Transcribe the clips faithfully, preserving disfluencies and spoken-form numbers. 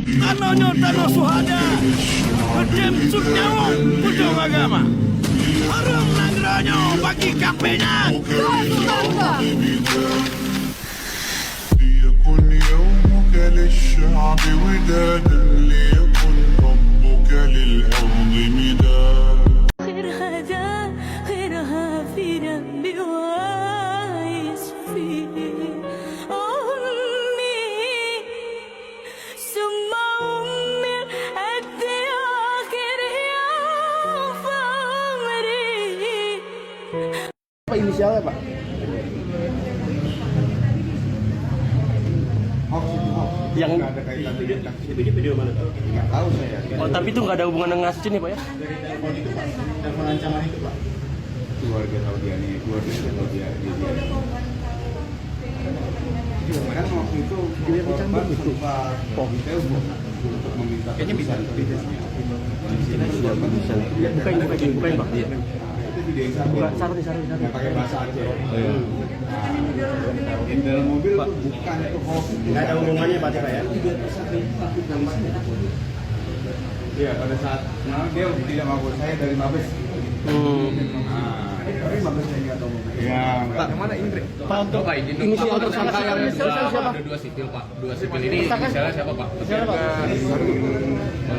Tanoh nyoe tanoh syuhada, geutem sut nyawöng peudong agama. Hareuem nanggroe nyoe bagi kafé nyan. ليكن يومك للشعب ودادا، ليكن حبك للأرض مدادا. خير هذا، خيرها في ربي ويسفي أمي. ثم أمي أنت آخر يوم في عمري. Apa inisialnya, Pak? Hoax itu hoax. Yang ada kaitan dengan kasus ini. Video mana, Pak? Nggak tahu saya. Oh, tapi itu nggak ada hubungan dengan kasus ini, Pak, ya? Dari telepon itu, Pak. Telepon ancaman itu, Pak. Keluarga tahu dia nih, keluarga itu tahu dia, dia, dia. Kan waktu itu korban sempat ditelepon untuk meminta tebusan ke ibunya. Bukan, bukan, bukan, Pak. Itu video yang satu. Bukan, sarung, sarung, sarung. Yang pakai bahasa Aceh. Nah, yang dalam mobil tuh bukan itu hoax. Nggak ada hubungannya, Pak, ya? Iya, pada saat, nah, dia tidak mabuk, saya dari Mabes. Hmm. Nah, tapi Mabes saya nggak tahu. Ya, Pak, yang mana Indri? Pak, untuk Pak, izin dulu. Inisial tersangka yang sudah siapa? Ada dua sipil, Pak. Dua sipil ini inisialnya siapa, Pak?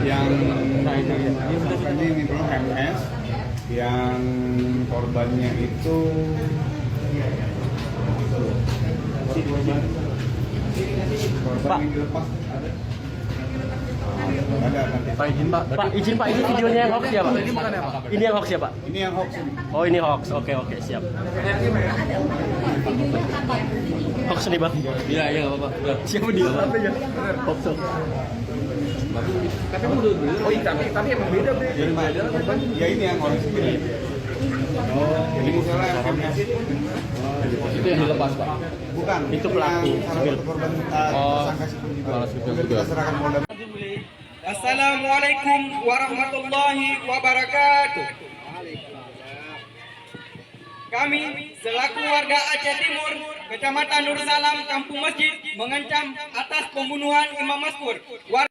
Yang tersangkanya ini dulu M S, yang korbannya itu korban yang dilepas ada. Pak, izin, Pak. Pak, izin, Pak. Ini videonya yang hoax ya, Pak? Ini yang hoax ya, Pak? Ini yang hoax ini. Oh, ini hoax. Oke, oke, siap. Hoax nih, Bang. Iya, iya, nggak apa-apa. Udah. Siapa dia? Apa ya? Hoax, hoax. Tapi menurut beliau, oh, iya, tapi, tapi emang beda, beda. Ya, ini yang hoax ini. Oh, ini salah yang kami. Itu yang dilepas, Pak. Bukan. Itu pelaku. Yang salah satu korban, uh, tersangka sipil juga. Oh, sipil juga. Kita serahkan Polda. Assalamualaikum warahmatullahi wabarakatuh. Kami selaku warga Aceh Timur, Kecamatan Nursalam, Kampung Masjid, mengancam atas pembunuhan Imam Maskur. War-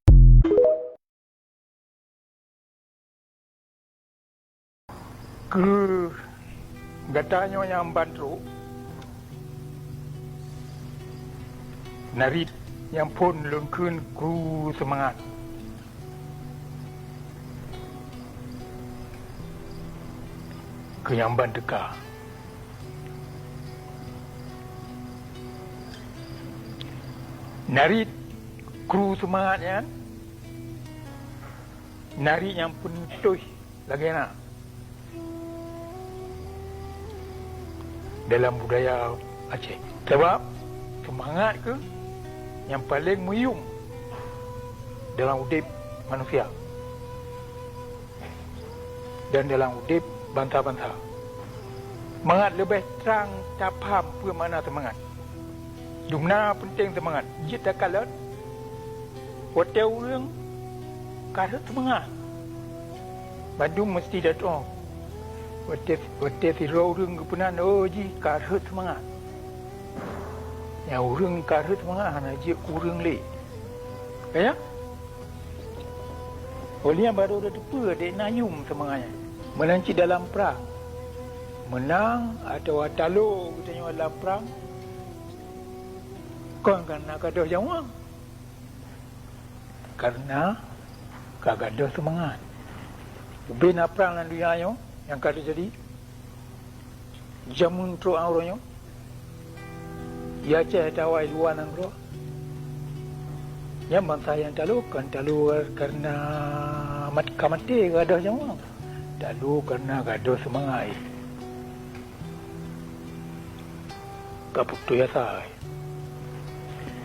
Keu gata nyoe nyang ban trok, narit nyang phon lôn kheun kru seumangat. Keu nyang ban teuka. Narit kru seumangat nyan, narit nyang peuntoh lagée na dalam budaya Aceh. Sabab seumangat kheueh nyang paleng meuyuem dalam udeb manusia dan dalam udeb bansa-bansa. Mangat leubeh trang tapham peue makna seumangat. Dumna peunteng seumangat. Jeuet takalon, watée ureuëng ka rhot seumangat, bandum meuseuti datong. Watée, watée sidroe ureuëng geupeunan, oh, jih ka rhot seumangat. Nyang ureuëng ka rhot seumangat hana jeuet keu ureuëng lé. Ka nyan? Óh lheueh nyan barô tateupeue dek na yuem seumangat nyan. Meunan cit dalam prang. Meunang atawa talo geutanyoe lam prang, kon kareuna gadôh nyawöng, kareuna ka gadôh seumangat. Ubé na prang lam donya nyoe nyang ka teujadi, jameun trok uroe nyoe, di Aceh atawa di luwa nanggroe, nyan bansa nyang talo kon talo kareuna mat-, ka maté gadôh nyawöng, talo kareuna gadôh seumangat. Ka putôh asa.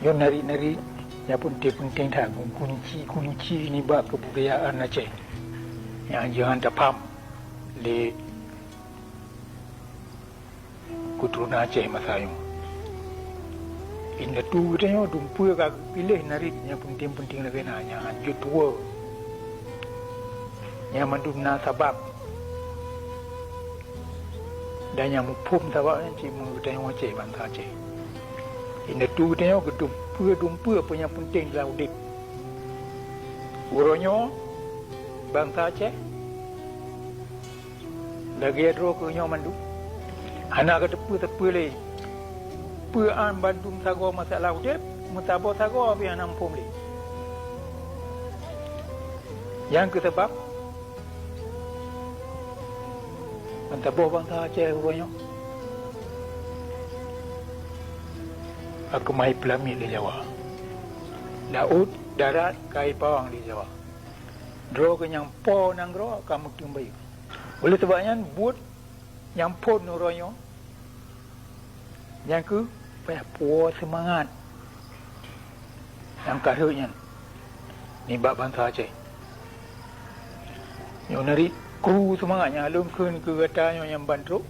Nyoe narit-narit nyang peunteng-peunteng that, kunci-kunci nibak keubudayaan Aceh nyang jeuet tapham lé keuturonan Aceh masa nyoe. Indatu geutanyoe dumpeue ka geupiléh narit nyang peunteng-peunteng lagée na nyang hanjeuet tuwoe. Nyang mandum na sabab. Dan nyang muphom sabab nyan cit meugeutanyoe Aceh, bansa Aceh. Indatu geutanyoe geudumpeue-dumpeue peue nyang peunteng dalam udeb. Uroe nyoe bansa Aceh lagée droe keu nyoe mandum, hana kateupeue-teupeue lé peue án bandum sagoe masalah udeb, meusaboh sagoe pih hana muphom lé. Nyang keuh sabab meusaboh bansa Aceh uroe nyoe ka keumah ipeulamiet lé Jawa. Laôt, darat ka ipawang lé Jawa. Droe keu nyang po nanggroe ka meuteumbayeue. Oleh sabab nyan, buet nyang phon uroe nyoe, nyang keuh payah puwoe seumangat nyang ka rhot nyan nibak bansa Aceh. Nyoe neuri kru seumangat nyang lôn kheun keu gata nyoe nyang ban trok,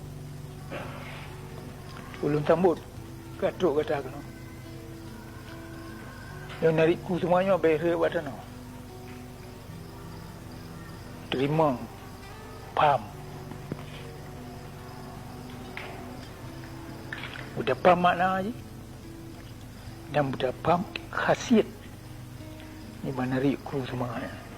ulôn sambot ka trok gata keunoe. Nyoe neuri kru seumangat nyoe bèk rhot bak tanoh. Teurimong pham. Beutapam makna jih dan beutapam khasiat nibak neuri kru seumangat nyan.